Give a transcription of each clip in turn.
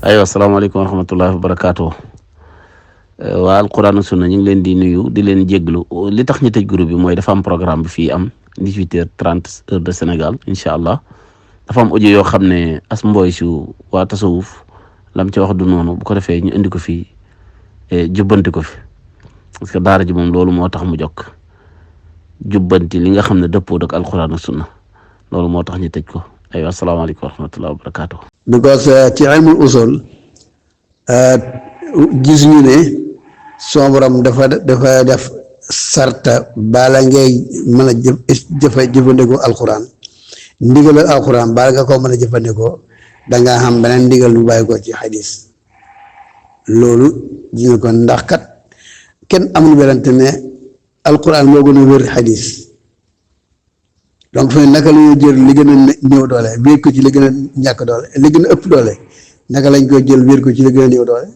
aywa asalaamaaleykum wa rahmatullahi wa barakaatu. waa alquran sunna ñu ngi leen di nuyu di leen jéglu li tax ñu tëj groupe bi mooy dafa am programme bi fii am 18h30 heure de Sénégal incha allah dafa am audio yoo xam ne as mbooy su waa tasawuf lam ci wax du noonu bu ko defee ñu indi ko fii jubbanti ko fi parce que daara ji moom loolu moo tax mu jokk jubbanti li nga xam ne dëppoo ak alquran sunna loolu moo tax ñu tëj ko aywa asalaamaaleykum wa rahmatullahi wa barakaatu. because ci ilmul usul gis ñu ne son borom dafa def sarta bala ngay mën a jëfandikoo alquran ndigalal alquran bala nga ko mën a jëfandikoo dangaa xam beneen ndigal lu bàyyi ko ci xadis loolu gis ko ndax kat kenn amul werante ne alquran moo gën a wér xadis donc fi naka la ñuy jël li gën a néew doole wéer ko ci li gën a ñàkk doole li gën a ëpp doole naka lañ koy jël wéer ko ci li gën a néew doole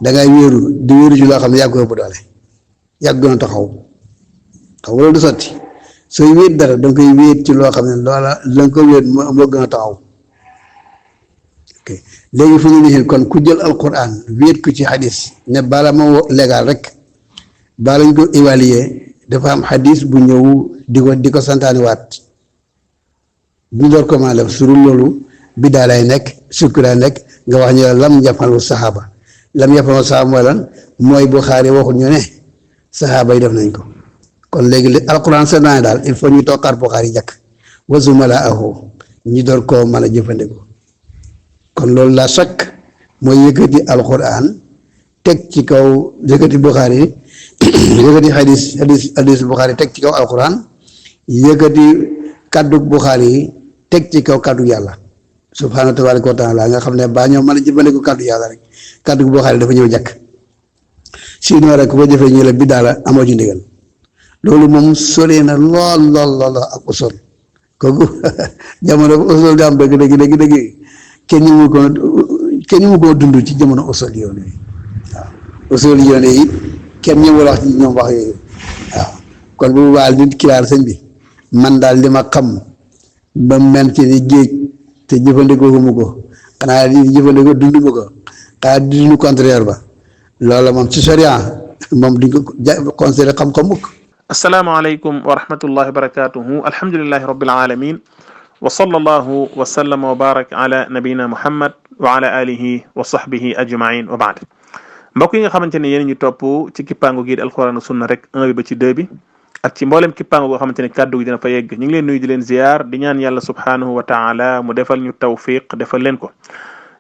dangay wéeru di wéeru ci loo xam ne yàgg ko ëpp doole yàgg gën a taxaw xam nga loolu du sotti sooy wéet dara danga koy wéet ci loo xam ne loola la nga ko wéet moo gën a taxaw ok léegi fu ñu nii kon ku jël alquran wéet ko ci xadis ne bala moo légal rek bala ñu ko évaluer dafa am xadis bu ñëw di ko santaani waat bu door ko maa def suru loolu biddaa lay nekk sukk lay nekk nga wax ñu lam yafalu saxaaba lam yafalu saxaaba mooy lan mooy Buxaari waxul ñu ne saxaaba yi def nañ ko kon léegi li alquran santaani daal il faut ñu toqaat Buxaari jàkk wasumala aho ñu door koo mën a jëfandikoo kon loolu la chaque mooy yëkkati alquran teg ci kaw yëkkati Buxaari yëkkati xadis Buxaari teg ci kaw alquran yëkkati kaddu Buxaari yi teg ci kaw kaddu yàlla subhaanahu tabaaraka wa taala nga xam ne baa ñoo mën a jëfandikoo kaddu yàlla rek kaddu Buxaari dafa ñëw jàkk sinon rek boo jëfee ñu la biddaa la amoo ci ndigal loolu moom sori na lool ak usul kooku jamono usul di am dëgg kenn ñu mu ko dund ci jamono usul yoon yi waaw usul yoon yi kenn ñëwul wax ci ñoom wax yooyu waaw kon bu baal nit kilaar sëñ bi man daal li ma xam ba mel ci ni géej te jëfandikoo mu ko xanaa di jëfandikoo dund mu ko xanaa di dund contraire ba loolu moom ci sharia moom duñ ko considéré xam-xam mukk. asalaamaaleykum wa rahmatullahi wa barakatuhu alhamdulillahi rabbil alamin wa sallallahu wa sallama wa baraka ala nabiyina muhammad wa ala alihi wa sahbihi ajmain wa baad mbokk yi nga xamante ne yéen ñu topp ci kippaangu gi di alquran ak sunna rek 1 bi ba ci 2 bi ak ci mboolem kippaangu goo xamante ne kàddu gi dina fa yegg ñu ngi leen nuyu di leen ziyaar di ñaan yàlla subhanahu wa taala mu defal ñu tawfiq defal leen ko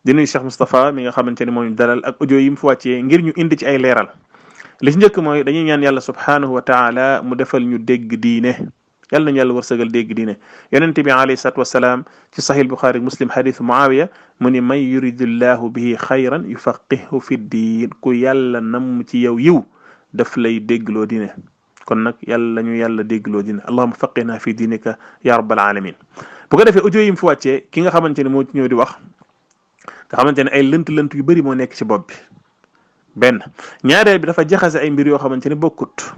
di nuyu Cheikh Moustapha mi nga xamante ne moom ñu dalal ak audio yi mu fi wàccee ngir ñu indi ci ay leeral li ci njëkk mooy dañuy ñaan yàlla subhanahu wa taala mu defal ñu dégg diine yàlla nañu yàlla wërsëgal dégg diine yonent bi alayhi salaatu wasalaam ci sahih Bukhari muslim hadith Muawiya mu ni man yuridillahu bihi xayran yufaqihu fi diin ku yàlla nam ci yow yiw daf lay déggloo diine kon nag yàlla ñu yàlla déggloo diine allahumma faqihna fi diinika ya rabbal alamin bu ko defee audio yi mu fi wàccee ki nga xamante ne moo ci ñëw di wax nga xamante ne ay lënt yu bëri moo nekk ci bopp bi benn ñaareel bi dafa jaxase ay mbir yoo xamante ne bokkut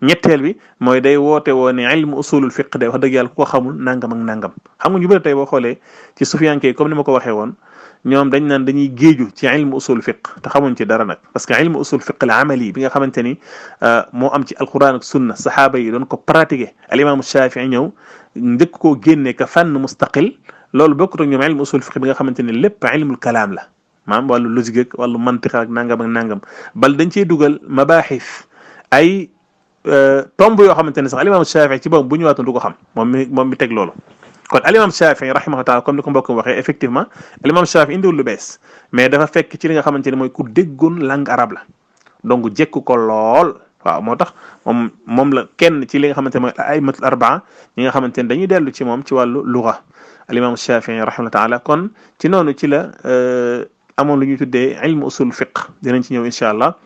ñetteel bi mooy day woote woo ne ilmu usulul fiq day wax dëgg yàlla ku ko xamul nangam ak nangam xam nga ñu bëri tey boo xoolee ci sufiyanke comme ni ma ko waxee woon ñoom dañ naan dañuy géeju ci ilmu usul fiq te xamuñ ci dara nag parce que ilmu usul fiq la amali bi nga xamante ni moo am ci alquran ak sunna saxaaba yi doon ko pratiquer al imam Shafii ñëw njëkk koo génne ka fànn mustaqil loolu bokkut ak ñoom ilmu usul fiq bi nga xamante ni lépp ilmul kalaam la maanaam wàllu logique ak wàllu mantiq ak nangam bal dañ ciy dugal mabaaxis ay tomb yoo xamante ne sax alimam Shafii ci boobu bu ñu waatoon du ko xam moom mi teg loolu kon alimam Shafii rahimahu taala comme ni ko mbokk waxee effectivement alimam Shafii indiwul lu bees mais dafa fekk ci li nga xamante ne mooy ku déggoon langue arabe la donc jekku ko lool waaw moo tax moom la kenn ci li nga xamante ne mooy aymatul arbaa ñi nga xamante ne dañuy dellu ci moom ci wàllu lugha alimam Shafii rahimahu taala kon ci noonu ci la amoon lu ñuy tuddee ilmu usul fiqh dinañ ci ñëw incha allah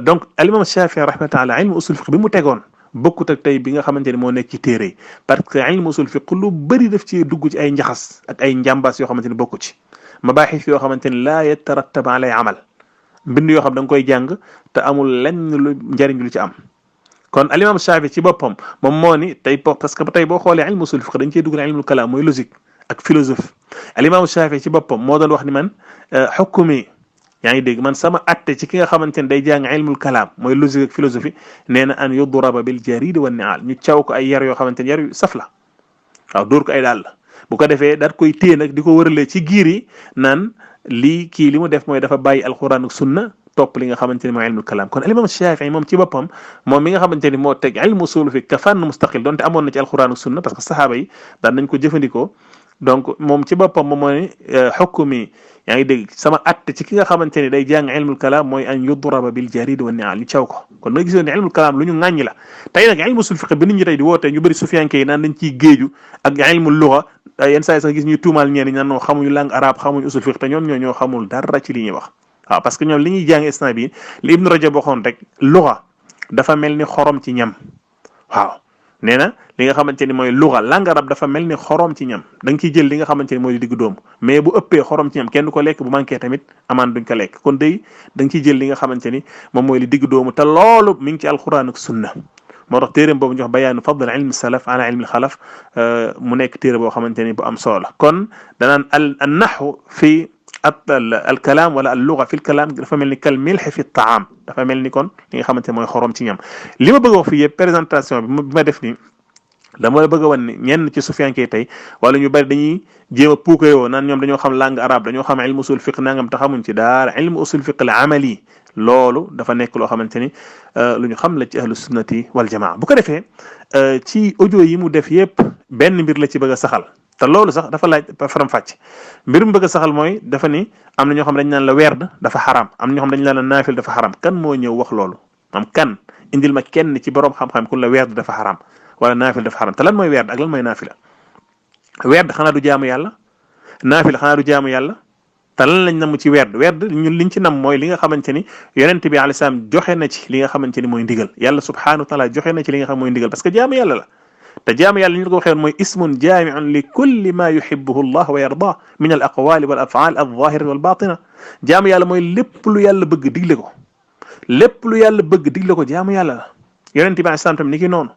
donc alimam Shafii rahimahu taala ilmu usul fiqh bi mu tegoon bokkut ak tey bi nga xamante ne moo nekk ci téere yi parce que ilmu usul fiqh lu bëri def ci dugg ci ay njaxas ak ay njàmbaas yoo xamante ne bokku ci mabaaxis yoo xamante ne laa yatarattab alay amal mbind yoo xam da nga koy jàng te amul lenn lu njariñ lu ci am kon alimam Shafii ci boppam moom moo ni tey parce que tey boo xoolee ilmu usul fiqh dañ cee dugal ilmul kalaam mooy logique ak philosophie. al imam Shaafi ci boppam moo doon wax ni man xukumi yaa ngi dégg man sama atte ci ki nga xamante ne day jàng ilmul kalaam mooy logique ak philosophie nee na an yudraba bil jarid wan ni'al ñu caw ko ay yar yoo xamante ne yar yu saf la waaw dóor ko ay daal la bu ko defee daat koy téye nag di ko wëralee ci giir yi naan lii kii li mu def mooy dafa bàyyi alquran ak sunna topp li nga xamante ni mooy ilmul kalaam kon al imam Shaafi'i moom ci boppam moom mi nga xamante ni moo teg ilmu usul fi ka fànn mustaqil donte amoon na ci alquran ak sunna parce que saxaaba yi daan nañ ko jëfandikoo donc moom ci boppam moom mooy xukmi yaa ngi dégg sama atte ci ki nga xamante ni day jàng ilmul kalaam mooy an yudraba bil jarid wa ni'al ñu caw ko kon nga gisoon ne ilmul kalaam lu ñu ŋàññi la tey nag ilmu usul fiqh bi nit ñi tey di woote ñu bëri sufiyanke yi naan dañ ciy géeju ak ilmul lugha yenn saa yi sax gis ñuy tuumaal ñeen ñi naan noo xamuñu langue arabe xamuñu usul fiqh te ñoom ñoo xamul dara ci li ñuy wax waaw parce que ñoom li ñuy jàng instant bi li Ibn Rajab waxoon rek lugha dafa mel ni xorom ci ñam waaw nee na li nga xamante ni mooy lugha langue arabe dafa mel ni xorom ci ñam da nga ciy jël li nga xamante ni mooy digg dóomu mais bu ëppee xorom ci ñam kenn du ko lekk bu manqué tamit amaan duñ ko lekk kon day da nga ciy jël li nga xamante ni moom mooy li digg dóomu te loolu mi ngi ci alquran ak sunna moo tax téeréem boobu ñu wax bayaanu fadl ilmi salaf ala ilmi xalaf mu nekk téere boo xamante ni bu am solo kon danaan al nahwu fi al kalaam wala al lugha fi al kalaam dafa mel ni kal milh fi taam dafa mel ni kon li nga xamante ne mooy xorom ci ñam li ma bëgg a wax fii yëpp présentation bi ma def nii dama bëgg a wan ni ñenn ci sufiyanke tey wala ñu bari dañuy jéem a puukayoo naan ñoom dañoo xam langue arabe dañoo xam ilmu usul fiqh nangam te xamuñ ci daara ilmu usul fiqh al amali loolu dafa nekk loo xamante ni lu ñu xam la ci ahlu sunnati wal jamaa bu ko defee ci audio yi mu def yëpp benn mbir la ci bëgg a saxal te loolu sax dafa laaj faram fàcc mbir mu bëgg a saxal mooy dafa ni am na ñoo xam dañ naan la werd dafa xaram am na ñoo xam dañ naan la naafil dafa xaram kan moo ñëw wax loolu am kan indil ma kenn ci borom xam-xam ku la werd dafa xaram wala naafil dafa xaram te lan mooy werd ak lan mooy naafila werd xanaa du jaamu yàlla naafila xanaa du jaamu yàlla te lan lañ nam ci werd ñun liñ ci nam mooy li nga xamante ni yonent bi alayhi salaam joxe na ci li nga xamante ni mooy ndigal yàlla subhanahu wa taala joxe na ci li nga xam mooy ndigal parce que jaamu yàlla la te jaamu yàlla ñu ko waxee mooy ismun jaami'un li kulli ma yuhibbuhu Allah wa yarda min al aqwali wal af'al al zahira wal batina jaamu yàlla mooy lépp lu yàlla bëgg digle ko lépp lu yàlla bëgg digle ko jaamu yàlla la yonent bi alayhi salaam tam ni ki noonu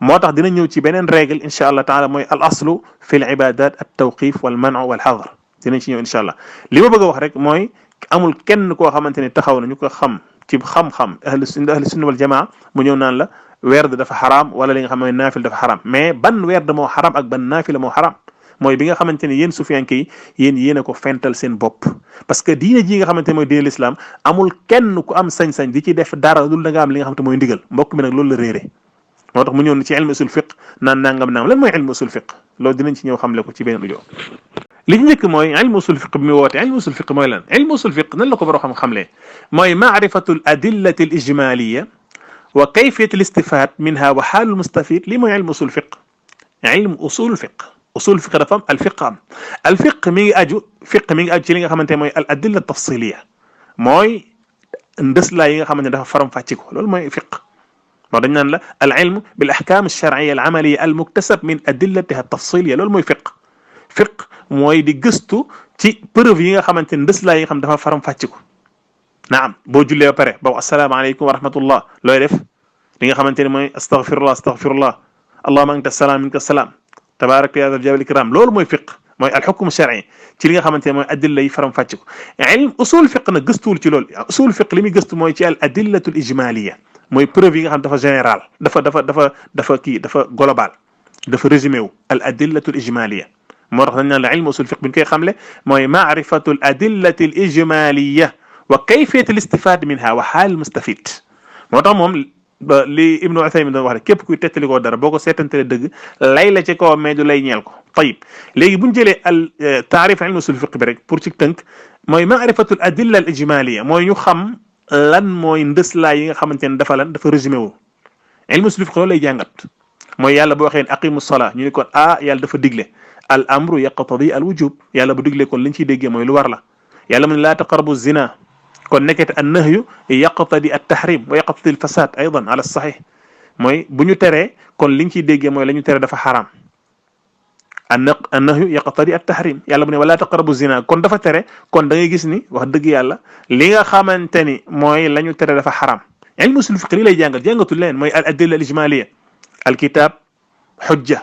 moo tax dina ñëw ci beneen règle incha allah taala mooy al aslu fi al ibadat at tawqif wal man'u wal hadr dinañ ci ñëw incha allah li ma bëgg a wax rek mooy amul kenn koo xamante ni taxaw na ñu ko xam ci xam-xam ahlu sunna wal jamaa mu ñëw naan la werd dafa xaraam wala li nga xam ne naafil dafa xaraam mais ban werd moo xaraam ak ban naafila moo xaraam mooy bi nga xamante ni yéen sufiyanke yi yéen a ko fental seen bopp parce que diine ji nga xamante ne mooy diine l'islam amul kenn ku am sañ-sañ di ci def dara dul da nga am li nga xamante mooy ndigal mbokk mi nag loolu la réere moo tax mu ñëw ci ilmu usul fiqh naan nangam lan mooy ilmu usul fiqh loolu dinañ ci ñëw xamle ko ci benn audio li ci njëkk mooy ilmu usul fiqh bi mu woote ilmu usul fiqh mooy lan ilmu usul fiqh nan la ko borom xamle mooy maarifatu al adillati al ijmaliya wa kayfiyat al istifad minha wa xaal al mustafid lii mooy ilmu usul fiqh ilmu usul fiqh dafa am al fiqh mi ngi aju ci li nga xamante ne mooy al adilla tafsiliya mooy ndëslaa yi nga xamante ne dafa faram fàcci ko loolu mooy fiqh moo dañ naan la al ilm bil ahkam al shar'iyya al amaliya al muktasab min adillatiha tafsiliya loolu mooy fiqh mooy di gëstu ci preuve yi nga xamante ne ndëslaa yi nga xam dafa faram fàcci ko naam boo jullee ba pare ba asalaamaaleykum wa rahmatullah looy def li nga xamante ne mooy astaghfirullah allahumma anta salaam minka salaam tabaaraka ya zal jalali wal ikram loolu mooy fiqh mooy al hukm shar'i ci li nga xamante ne mooy adilla yi faram fàcc ko ilm usul fiqh nag gëstuwul ci loolu usul fiqh li muy gëstu mooy ci al adillatu al ijmaliya mooy preuve yi nga xam dafa général dafa global dafa résumé wu al adillatu al ijmaliya moo tax dañ naan la ilm usul fiqh bi ñu koy xamle mooy maarifatu al adillati al ijmaliya wa kayfiyat al istifad minha wa xaal al mustafid moo tax moom li Ibnu Uthaymin doon wax rek képp kuy tettali koo dara boo ko seetantale dëgg lay la ci kaw mais du lay ñeel ko tayib léegi bu ñu jëlee al taarif ilmu usul fiqh bi rek pour ci tënk mooy maarifatul adilla al ijmaliya mooy ñu xam lan mooy ndëslaa yi nga xamante ne dafa résumé wu ilmu usul fiqh loolu lay jàngat mooy yàlla boo waxee aqimu salaa ñu ne kon yàlla dafa digle al amru yaqtadi al wujub yàlla bu digle kon liñ ciy déggee mooy lu war la yàlla mu ne laa taqrabu zina kon nekkete an nahyu yaqtadi at tahrim wa yaqtadi al fasad aydan ala sahih mooy bu ñu teree kon liñ ciy déggee mooy la ñu tere dafa xaraam an nahyu yaqtadi at tahrim yàlla bu ne wala taqrabu zina kon dafa tere kon da ngay gis ni wax dëgg yàlla li nga xamante ni mooy la ñu tere dafa xaraam ilmu usul fiqh li lay jàngatul leen mooy al adilla al ijmaliya al kitab hujja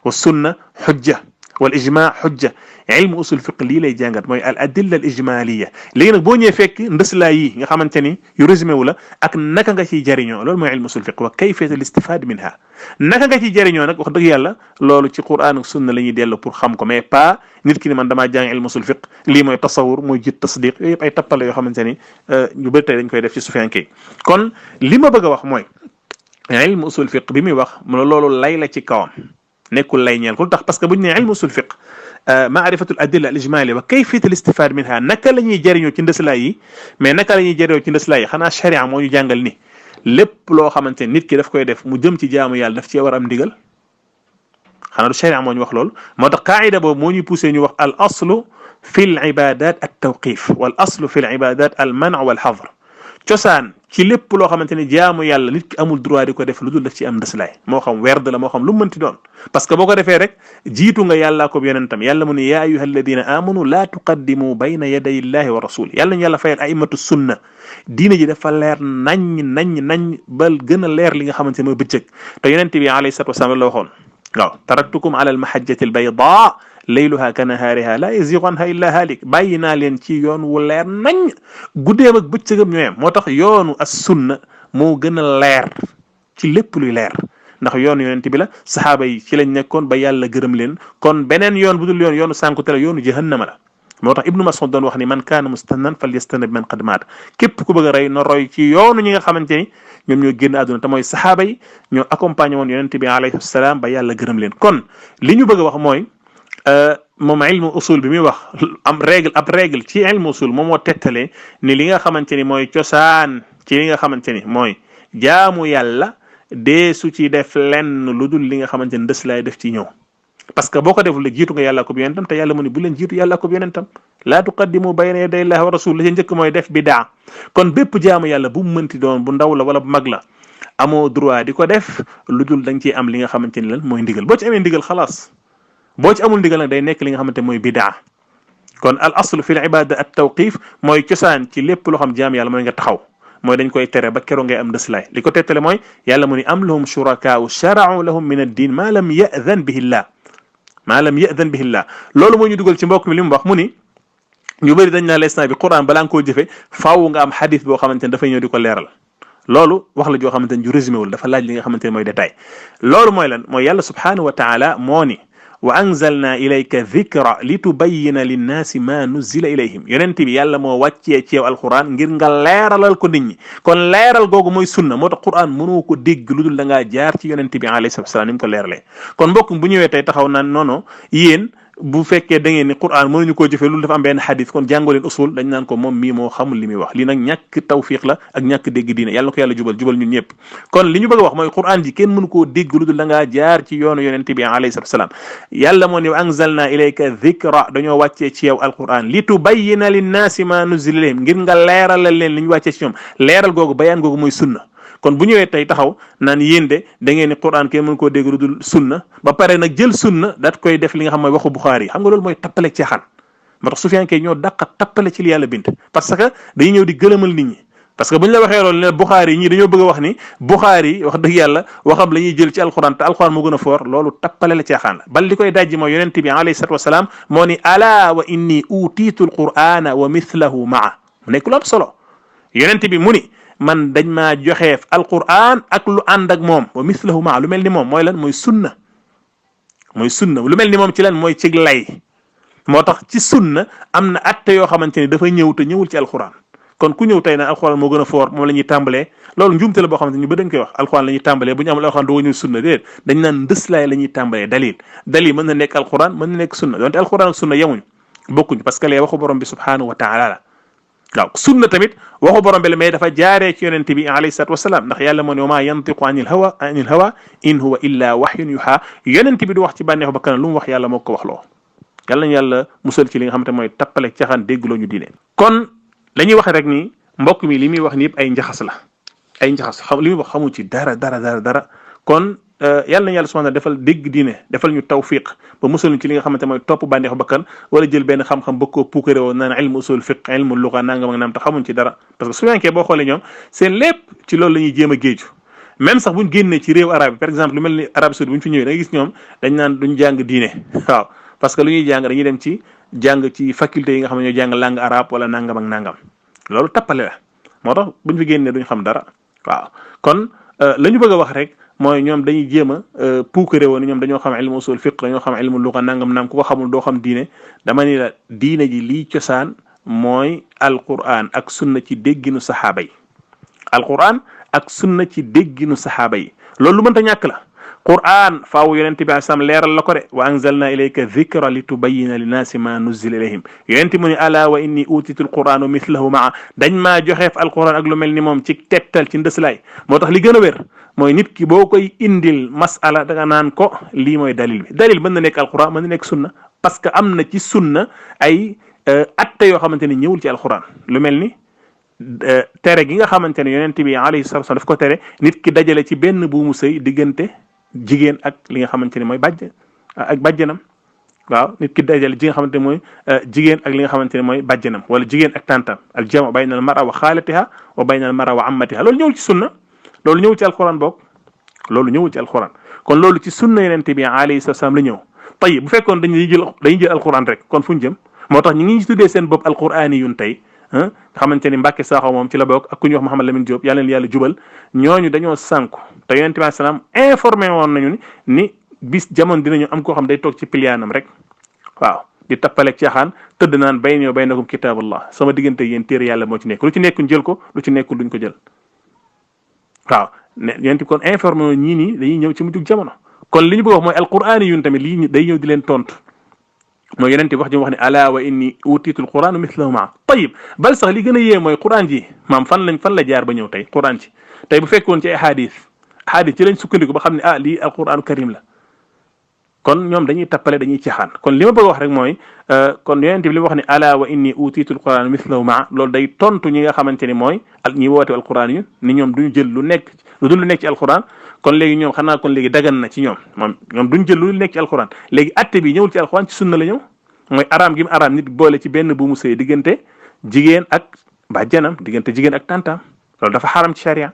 wa sunna hujja wal ijma xujja ilmu usul fiq lii lay jàngat mooy al adilla al ijmaliya léegi nag boo ñëwee fekk ndëslaa yi nga xamante ni yu résumé wu la ak naka nga ciy jëriñoo loolu mooy ilmu usul fiq wa kayfiyat al istifad minha naka nga ciy jëriñoo nag wax dëgg yàlla loolu ci quran ak sunna la ñuy dellu pour xam ko mais pas nit ki ni man damaa jàng ilmu usul fiq lii mooy tasawur mooy jiit tasdiq yooyu yëpp ay tappale yoo xamante ni ñu bëri tey dañ koy def ci sufiyanke kon li ma bëgg a wax mooy ilmu usul fiq bi muy wax loolu lay la ci kawam nekkul lay ñeel ko tax parce que buñ ne ilmu usul fiq maarifatu al adilla al ijmali wa kayfiyat al istifad minha naka la ñuy jëriñoo ci ndëslaay yi mais naka la ñuy jëriñoo ci ndëslaay yi xanaa sharia moo ñu jàngal ni lépp loo xamante ni nit ki daf koy def mu jëm ci jaamu yàlla daf cee war am ndigal xanaa du sharia moo ñu wax loolu moo tax qaida boobu moo ñuy poussé ñu wax al aslu fi al ibadat at tawqif wal aslu fi al ibadat al man' wal hadr cosaan ci lépp loo xamante ni jaamu yàlla nit ki amul droit di ko def lu dul def ci am ndëslaay moo xam werd la moo xam lu mu mënti doon parce que boo ko defee rek jiitu nga yàllaa ko yonentam yàlla mu ne yaa ayuha alladina amanu laa tuqaddimu bayna yaday illahi wa rasuli yàlla ñu yàlla fayal aimatu sunna diine ji dafa leer nañ bal gën a leer li nga xamante ne mooy bëccëg te yonent bi alayhi salatu wasalaam la waxoon waaw taraktukum ala al mahajjati al bayda layluha ka nahaariha la yazigu anha illa halik bàyyi naa leen ci yoon wu leer nañ guddeem ak bëccëgam ñooyam moo tax yoonu as sunna moo gën a leer ci lépp luy leer ndax yoonu yonent bi la saxaaba yi ci lañ nekkoon ba yàlla gërëm leen kon beneen yoon bu dul yoonu sànkute la yoonu jahannama la moo tax ibnu Mas'ud doon wax ni man kaana mustannan fal yastanna bi man qad maat képp ku bëgg a rey no roy ci yoonu ñi nga xamante ni ñoom ñoo génn àdduna te mooy saxaaba yi ñoo accompagné woon yonent bi alayhi salaam ba yàlla gërëm leen kon li ñu bëgg a wax mooy moom ilmu usul bi muy wax ab règle ci ilmu usul moom moo tettalee ni li nga xamante ni mooy cosaan ci li nga xamante ni mooy jaamu yàlla dee su ci def lenn lu dul li nga xamante ni ndës laay def ci ñëw parce que boo ko deful la jiitu nga yàlla ko bi yonentam te yàlla mu ne bu leen jiitu yàlla ko bi yonentam laa tuqaddimu bayna yaday llahi wa rasul la ca njëkk mooy def bidaa kon bépp jaamu yàlla bu mu mënti doon bu ndaw la wala bu mag la amoo droit di ko def lu dul da nga ciy am li nga xamante ni lan mooy ndigal boo ci amee ndigal xalaas boo ci amul ndigal nag day nekk li nga xamante mooy bidaa kon al aslu fi l ibada at tawqif mooy cosaan ci lépp loo xam jaam yàlla mooy nga taxaw mooy dañ koy tere ba keroo ngay am ndëslaay li ko tettale mooy yàlla mu ni am lahum shurakaa'u shara'u lahum min ad-din ma lam ya'dhan bihi llah loolu moo ñu dugal ci mbokk mi li mu wax mu ni ñu bëri dañ naa l'instant bi Quran balaa nga koo jëfe faaw nga am xadis boo xamante ne dafay ñëw di ko leeral loolu wax la joo xamante ne ju résumé wul dafa laaj li nga xamante ne mooy détail loolu mooy lan mooy yàlla subhanahu wa taala moo ni wa anzalna ilayka dhikra litubayyina linnaasi ma nuzzila ilayhim yonent bi yàlla moo wàccee ci yow alquran ngir nga leeralal ko nit ñi kon leeral googu mooy sunna moo tax quran mënoo ko dégg lu dul da ngaa jaar ci yonent bi alayhi salatu wasalaam ni mu ko leeralee kon mbokk bu ñëwee tey taxaw naan noono yéen bu fekkee da ngeen ni quran mënuñu koo jëfee loolu dafa am benn xadis kon jàngoo leen usul dañ naan ko moom mii moo xamul li muy wax lii nag ñàkk tawfiq la ak ñàkk dégg diine yàlla ko yàlla jubal ñun ñëpp kon li ñu bëgg a wax mooy quran ji kenn mënu koo dégg lu dul da ngaa jaar ci yoonu yonent bi alayhi salatu wasalaam yàlla moo ne anzalna ilayka dhikra dañoo wàccee ci yow alquran li tubayyina linnaasi ma nuzila ilayhim ngir nga leeralal leen li ñu wàccee ci ñoom leeral googu bayaan googu mooy sunna kon bu ñëwee tey taxaw naan yéen de da ngeen ni Quran kenn mën koo dégg lu dul sunna ba pare nag jël sunna daat koy def li nga xam mooy waxu Bukhari yi xam nga loolu mooy tappale caaxaan moo tax Sufyaan kay ñoo dàqa tappale ci li yàlla bind parce que dañuy ñëw di gëlëmal nit ñi parce que bu ñu la waxee loolu ne Bukhari yi ñii dañoo bëgg a wax ni Bukhari yi wax dëgg yàlla waxam la ñuy jël ci alquran te alquran moo gën a foor loolu tappale la caaxaan la bal li koy dajji mooy yonent bi alayhi salatu wasalaam moo ni ala wa inni utiitu alqurana wa mithlahu maa mu nekk lu am solo yonent bi mu ni man dañ maa joxeef alquran ak lu ànd ak moom wa mislahu ma lu mel ni moom mooy lan mooy sunna lu mel ni moom ci lan mooy ci lay moo tax ci sunna am na atte yoo xamante ni dafa ñëw te ñëwul ci alquran kon ku ñëw tey na alquran moo gën a foor moom la ñuy tàmbalee loolu njuumte la boo xamante ni ba dañ koy wax alquran la ñuy tàmbalee bu ñu amul alquran doo ñëw sunna déedéet dañ naan ndëslaay la ñuy tàmbalee dalil mën na nekk alquran mën na nekk sunna donte alquran ak sunna yemuñ bokkuñ parce que lee waxu borom bi subhanahu wa taala la waaw sunna tamit waxu borom bi la mais dafa jaaree ci yonent bi alayhi salatu wasalaam ndax yàlla moo ne wa maa yantiqu anil hawa in huwa illa wahyun yuha yonent bi du wax ci bànneexu ba kanam lu mu wax yàlla moo ko wax loo yàlla ñu yàlla musal ci li nga xamante mooy tappale caxaan déggloo ñu diine kon la ñuy waxe rek ni mbokk mi li muy wax ni yëpp ay njaxas la li muy wax xamu ci dara kon yàlla nañu yàlla subhanahu defal dégg diine defal ñu tawfiq ba musal ñu ci li nga xamante mooy topp bànneexu bakkan wala jël benn xam-xam bëgg koo puukare woon naan ilmu usul fiqh ilmu luga nangam ak naam te xamuñ ci dara parce que su fekkee boo xoolee ñoom seen lépp ci loolu la ñuy jéem a géeju même sax buñ génnee ci réew arabe par exemple lu mel ni Arabie Saoudite bu ñu fi ñëwee da nga gis ñoom dañ naan duñ jàng diine waaw parce que lu ñuy jàng dañuy dem ci jàng ci faculté yi nga xam ne ñoo jàng langue arabe wala nangam ak nangam loolu tappale la moo tax buñ fi génnee duñ xam dara waaw kon la ñu bëgg a wax rek mooy ñoom dañuy jéem a puukare woon ñoom dañoo xam ilmu usul fiqh dañoo xam ilmu luga nangam nangam ku ko xamul doo xam diine dama ni la diine ji lii cosaan mooy alquran ak sunna ci dégginu saxaaba yi alquran ak sunna ci dégginu saxaaba yi loolu lu mënta ñàkk la quran faaw yonent bi asam leeral la ko de wa anzalna ilayka dhikra litubayyina linnaasi ma nuzzila ilayhim yonent mu ni ala wa inni utitu alquran wa mithlahu maa dañ maa joxeef alquran ak lu mel ni moom ci tegtal ci ndëslaay moo tax li gën a wér mooy nit ki boo koy indil masala da nga naan ko lii mooy dalil bi dalil mën na nekk alquran mën na nekk sunna parce que am na ci sunna ay atte yoo xamante ni ñëwul ci alquran lu mel ni tere gi nga xamante ne yonent bi alayhi salatu wasallam daf ko tere nit ki dajale ci benn buumu sëy diggante jigéen ak li nga xamante ne mooy bàjjanam waaw nit ki dajale ji nga xamante ne mooy jigéen ak li nga xamante ne mooy bàjjanam wala jigéen ak tantam al jamu bayna al mar'a wa xaalatiha wa bayna al mar'a wa ammatiha loolu ñëwul ci sunna loolu ñëwul ci alquran boog loolu ñëwul ci alquran kon loolu ci sunna yonent bi alayhi salatu wasallam la ñëw tayib bu fekkoon dañuy jël alquran rek kon fu ñu jëm moo tax ñu ngi tuddee seen bopp alquraniyun tey nga xamante ni Mbàkke Saaxo moom ci la bokk ak ku ñuy wax Mouhamed Lamine Diop yàlla leen yàlla jubal ñooñu dañoo sànku te yonent bi salaam informé woon nañu ni bis jamono dinañu am koo xam day toog ci piliyaanam rek waaw di tappaleeg caaxaan tëdd naan bayni wa baynakum kitaabullah sama diggante yéen téere yàlla moo ci nekk lu ci nekkul jël ko lu ci nekkul duñ ko jël waaw ne yonent bi kon informé woon ñii nii dañuy ñëw ci mujjug jamono kon li ñu bëgg wax mooy alquraaniyun tamit lii day ñëw di leen tontu mooy yonent bi wax ji mu wax ne ala wa inni utitu alquran mithlahu maa tayib bal sax li gën a yee mooy quran ji maam fan la jaar ba ñëw tey quran ci tey bu fekkoon ci ay hadith ci lañ sukkandiku ba xam ne lii alquran karim la kon ñoom dañuy tappale dañuy caaxaan kon li ma bëgg wax rek mooy kon yonent bi li mu wax ne ala wa inni utitu alquran mithlahu maa loolu day tontu ñi nga xamante ni mooy ñi woote alquran yu ni ñoom duñu jël lu dul lu nekk ci alquran kon léegi ñoom xanaa kon léegi dagan na ci ñoom duñ jël lu nekk ci alquran léegi atte bi ñëwul ci alquran ci sunna la ñëw mooy araam gi mu araam nit boole ci benn bu mu sëy diggante jigéen ak bàjjanam diggante jigéen ak tantam loolu dafa xaram ci sharia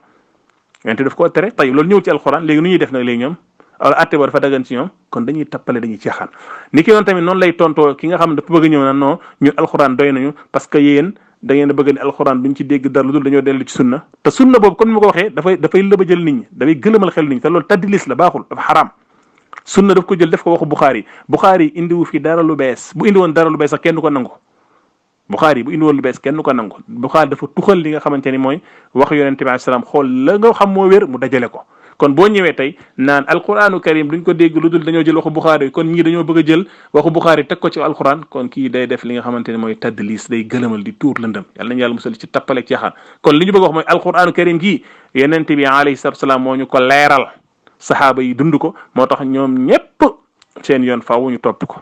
yonent daf koo tere tey loolu ñëwul ci alquran léegi nu ñuy def nag léegi ñoom wala atte boo dafa dagan ci ñoom kon dañuy tappale dañuy caaxaan ni ki noonu tamit noonu lay tontoo ki nga xam ne dafa bëgg a ñëw na non ñun alquran doy nañu parce que yéen da ngeen a bëgg ne alxuraan duñ ci dégg dara lu dul dañoo dellu ci sunna te sunna boobu comme ni ma ko waxee dafay lëbëjal nit ñi dafay gëlëmal xel nit ñi te loolu taddilis la baaxul dafa xaraam sunna daf ko jël def ko waxu Buxaari indiwu fi dara lu bees bu indi woon dara lu bees sax kenn du ko nangu Buxaari bu indi woon lu bees kenn du ko nangu Buxaari dafa tuxal li nga xamante ni mooy wax yonent bi alayhi salaam xool la nga xam moo wér mu dajale ko kon boo ñëwee tey naan alquranu karim duñ ko dégg lu dul dañoo jël waxu Buxaari kon ñii dañoo bëgg a jël waxu Buxaari teg ko ci alquran kon kii day def li nga xamante ne mooy tadlis day gëlëmal di tuur lëndëm yàlla nañu yàlla musal ci tappaleeg caaxaan kon li ñu bëgg wax mooy alquranu karim gii yonent bi alayhi salatu wasalaam moo ñu ko leeral saxaaba yi dund ko moo tax ñoom ñépp seen yoon faaw ñu topp ko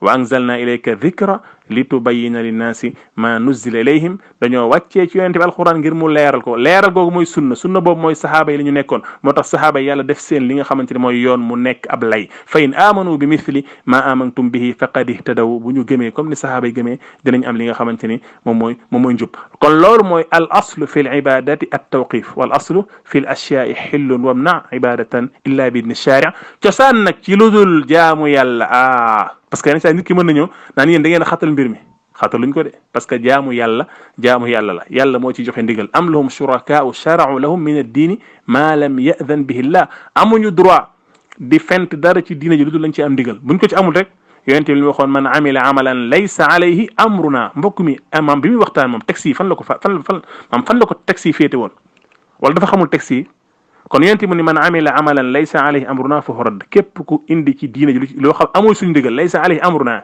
wa anzalna ilayka dhikra litubayyina linnaasi ma nuzzila ilayhim dañoo wàccee ci yonente bi alquran ngir mu leeral ko leeral googu mooy sunna boobu mooy saxaaba yi la ñu nekkoon moo tax saxaaba yi yàlla def seen li nga xamante ne mooy yoon mu nekk ab lay fa in amanu bi mithli ma amantum bihi faqad ihtadaw bu ñu gëmee comme ni saxaaba yi gëmee dinañ am li nga xamante ni moom mooy njub kon loolu mooy al aslu fi l ibadati at tawqif wal aslu fi l ashyaai xillun wamna ibadatan illa bi idni shari cosaan nag ci lu dul jaamu yàlla parce que yenn saa nit ki mën na ñëw naan yéen da ngeen a xatal mbir mi xataluñ ko de parce que jaamu yàlla la yàlla moo ci joxe ndigal am lahum shurakaa'u shara'u lahum min ad-diini ma lam ya'dhan bihi llah amuñu droit di fent dara ci diina ji lu dul lañ ci am ndigal buñ ko ci amul rek yonent bi li waxoon man amila amalan laysa alayhi amruna mbokk mi maam bi muy waxtaan moom texte yi fan la ko texte yi féete woon wala dafa xamul texte yi kon yonent mu ni man amila amalan laysa alayhi amruna fa huwa radd képp ku indi ci diina ji loo xam amul suñu ndigal laysa alayhi amruna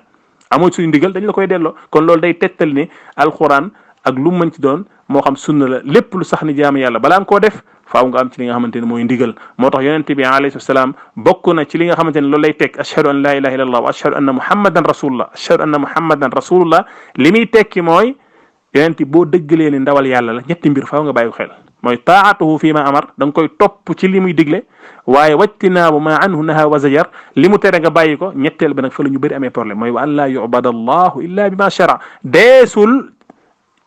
amul suñu ndigal dañ la koy delloo kon loolu day tegtal ne alquran ak lu mën ci doon moo xam sunna la lépp lu sax ni jaamu yàlla balaa nga koo def faaw nga am ci li nga xamante ne mooy ndigal moo tax yonent bi alayhi salaam bokk na ci li nga xamante ne loolu lay teg ashhadu an la ilaha illallah wa ashhadu anna muhammadan rasulullah li muy tekki mooy yonent boo dëggalee ni ndawal yàlla la ñetti mbir faaw nga bàyyi ko xel mooy taatuhu fi ma amar da nga koy topp ci li muy digle waaye wajtinaabu ma anhu naha wa zajar li mu tere nga bàyyi ko ñetteel ba nag fa la ñu bëri amee problème mooy wa an laa yubada allahu illa bi ma shara deesul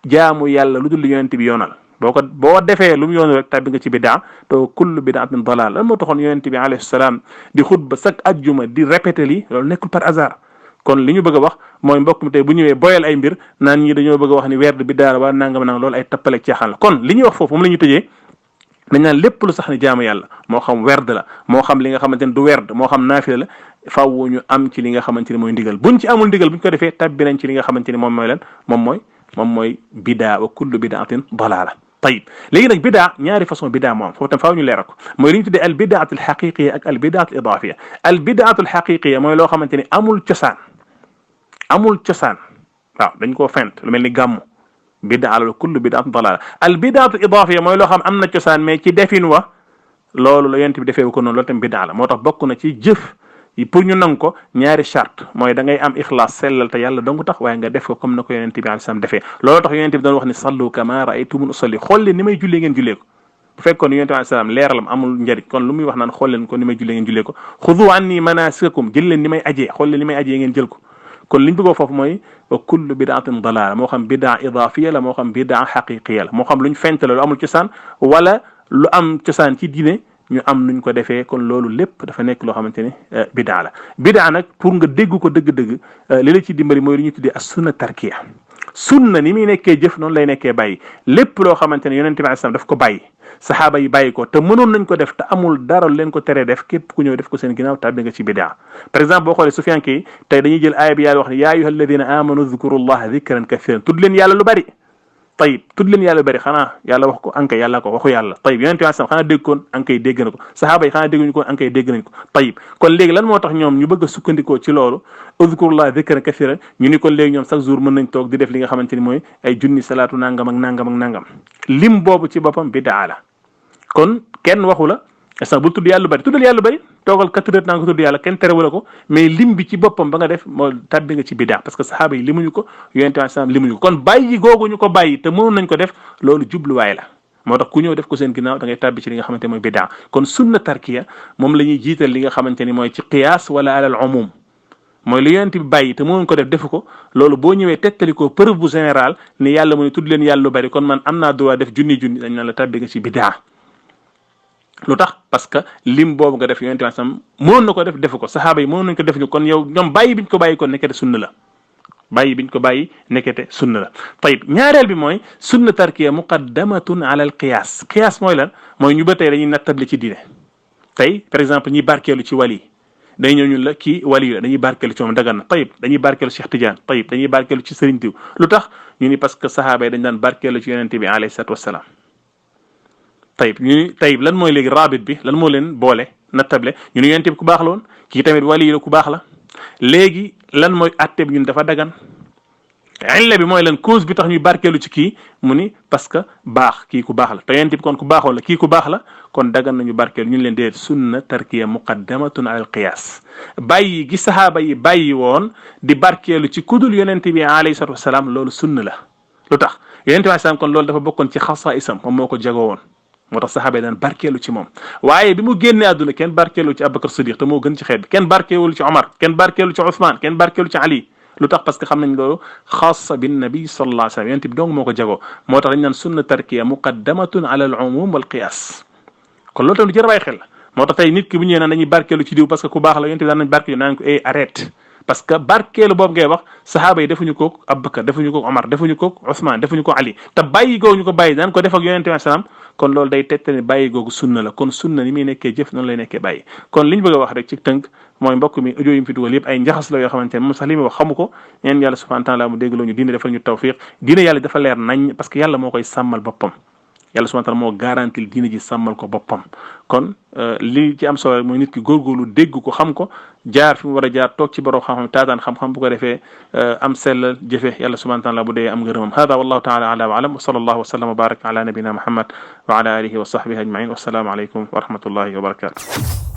jaamu yàlla lu dul li yonent bi yoonal boo defee lu mu yoonal rek tàbbi nga ci bidaa te kullu bidaatin dalal lan moo taxoon yonent bi alayhi salaam di xutba chaque ajjuma di répété li loolu nekkul par hasard kon li ñu bëgg a wax mooy mbokk mi tey bu ñëwee boyal ay mbir naan ñi dañoo bëgg a wax ni werd bi daara waa nangam nang loolu ay tappale caaxaan la kon li ñuy wax foofu moom la ñu tëjee dañ naan lépp lu sax ni jaamu yàlla moo xam werd la moo xam li nga xamante ne du werd moo xam naafila la faaw ñu am ci li nga xamante ni mooy ndigal buñ ci amul ndigal buñ ko defee tabbi nañ ci li nga xamante ni moom mooy lan moom mooy bidaa wa kullu bidaatin dalaala tayib léegi nag bidaa ñaari façon bidaa moo am foofu tam faaw ñu leeral ko mooy li ñu tuddee al bidaat al xaqiqiya ak al bidaat al idaafiya al bidaat al xaqiqiya mooy loo xamante ni amul cosaan waaw dañ koo fent lu mel ni gàmmu bidaa la kullu bidaat dalaala al bidaat al idaafiya mooy loo xam am na cosaan mais ci defin wa loolu la yonent bi defee ko noonu loolu tam bidaa la moo tax bokk na ci jëf pour ñu nang ko ñaari charte mooy da ngay am ixlaas sellal te yàlla dong tax waaye nga def ko comme na ko yonent bi alayhi salaam defee loolu tax yonent bi doon wax ni sallu kama raaytumuni usalli xool leen ni may jullee ngeen jullee ko bu fekkoon ni yonent bi alayhi salaam leeralam amul njëriñ kon lu muy wax naan xool leen ko ni may jullee ngeen jullee ko xudu anni manasikakum jël leen ni may ajee xool leen ni may ajee ngeen jël ko kon liñ bëggoo foofu mooy wa kullu bidaatin dalaala moo xam bidaa idaafiya la moo xam bidaa xaqiqiya la moo xam luñ fent la lu amul cosaan wala lu am cosaan ci diine ñu am nuñ ko defee kon loolu lépp dafa nekk loo xamante ni bidaa la bidaa nag pour nga dégg ko dëgg-dëgg li la ci dimbali mooy li ñuy tuddee as sunna tarkiya sunna ni muy nekkee jëf noonu lay nekkee bàyyi lépp loo xamante ne yonent bi alayhi salaam daf ko bàyyi saxaaba yi bàyyi ko te mënoon nañ ko def te amul dara leen ko teree def képp ku ñëw def ko seen ginnaaw tàbbi nga ci bidaa par exemple boo xoolee sufiyanke yi tey dañuy jël aaya bi yàlla wax ne yaa ayyuha alladina amanu dhkuru llaha dhikran kathiran tudd leen yàlla lu bari tayib tudd leen yàlla lu bari xanaa yàlla wax ko ankay yàlla ko waxu yàlla tayib yonent bi sallam xanaa dégg koon ankay dégg na ko saxaaba yi xanaa dégguñu ko ankay dégg nañ ko tayib kon léegi lan moo tax ñoom ñu bëgg a sukkandikoo ci loolu udhkurullah dhikran kathiran ñu ni kon léegi ñoom chaque jour mën nañ toog di def li nga xamante ni mooy ay junni salaatu nangam ak nangam ak nangam lim boobu ci boppam bidaa la kon kenn waxu la sax bul tudd yàlla lu bari tuddal yàlla lu bari toogal 4 heures naa ko tudd yàlla kenn terewula ko mais lim bi ci boppam ba nga def moo tàbbi nga ci bidaa parce que saxaaba yi limuñu ko yonent bi sallam limuñu ko kon bàyyi googu ñu ko bàyyi te mënoon nañ ko def loolu jubluwaay la moo tax ku ñëw def ko seen ginnaaw da ngay tàbbi ci li nga xamante mooy bidaa kon sunna tarkiya moom la ñuy jiital li nga xamante ni mooy ci qiyaas wala alal umum mooy li yonent bi bàyyi te mënoon ko def defu ko loolu boo ñëwee tekkali ko preuve bu général ni yàlla mu ne tudd leen yàlla lu bari kon man am naa droit def junni dañ naan la tàbbi nga ci bidaa lu tax parce que lim boobu nga def yonent bi sam mënoon na ko def defu ko saxaaba yi mënoon nañ ko def ñu kon yow ñoom bàyyi biñ ko bàyyi kon nekkete sunna la bàyyi biñ ko bàyyi nekkete sunna la tayib ñaareel bi mooy sunna tarkiya muqaddamatun ala al qiyaas qiyaas mooy lan mooy ñu ba tey dañuy nattable ci diine tey par exemple ñi barkeelu ci wali day ñëw ñun la kii wali la dañuy barkeelu ci moom dagan na tayib dañuy barkeelu Cheikh Tidiane tayib dañuy barkeelu ci Serigne Diw lu tax ñu ni parce que saxaaba yi dañ daan barkeelu ci yonent bi alayhi salaatu wassalaam tayib ñu ni tayib lan mooy léegi rabit bi lan moo leen boole nattable ñu ni yonent bi ku baax la woon kii tamit wali la ku baax la léegi lan mooy atte bi ñun dafa dagan illa bi mooy lan cause bi tax ñuy barkeelu ci kii mu ni parce que baax kii ku baax la te yonent bi kon ku baaxoon la kii ku baax la kon dagan nañu barkeelu ñu leen dee sunna tarkiya muqaddamatun ala al qiyaas bàyyi gi sahaaba yi bàyyi woon di barkeelu ci kudul yonent bi alayhi salatu wasalaam loolu sunna la lu tax yonent bi salaam kon loolu dafa bokkoon ci xasaisam moom moo ko jagoo woon moo tax saxaaba yi daan barkeelu ci moom waaye bi mu génnee àdduna kenn barkeelu ci Abubakar Siddiq te moo gën ci xeet bi kenn barkeelu ci Omar kenn barkeelu ci Ousmane kenn barkeelu ci Ali lu tax parce que xam nañ loolu xaasa bin nabi sallallahu alayhi wa sallam yonent bi dong moo ko jagoo moo tax dañ naan sunna tarkiya muqaddamatun ala al umum wal qiyas kon loolu tam lu jar a bàyyi xel la moo tax tey nit ki bu ñëwee naan dañuy barkeelu ci diw parce que ku baax la yonent bi daan nañ barkeelu naan ko arrête parce que barkeelu boobu ngay wax saxaaba yi defuñu ko Abubakar defuñu ko Omar defuñu ko Ousmane defuñu ko Ali te bàyyi googu ñu ko bàyyi daan ko def ak yonent bi salaam kon loolu day tettane bàyyi googu sunna la kon sunna ni muy nekkee jëf noonu lay nekkee bàyyi kon liñ bëgg a wax rek ci tënk mooy mbokk mi audio yi mu fi dugal yëpp ay njaxas la yoo xamante ne moom sax li muy wax xamu ko ñeen yàlla subhanahu wa taala mu déggloo ñu diine defal ñu tawfiq diine yàlla dafa leer nañ parce que yàlla moo koy sàmmal boppam yàlla subhanahu wa taala moo garantil diine ji sàmmal ko boppam kon li ci am solo rek mooy nit ki góorgóorlu dégg ko xam ko jaar fi mu war a jaar toog ci borom xam-xam taataan xam-xam bu ko defee am sellal jëfe yàlla subhanahu wa taala bu dee am ngërëmam hada wallahu taala ala wa alam wa sallallahu wa sallam wa baraka ala nabina muhammad wa ala alihi wa sahbihi ajmain wassalaamu alaykum wa rahmatullahi wa barakatuh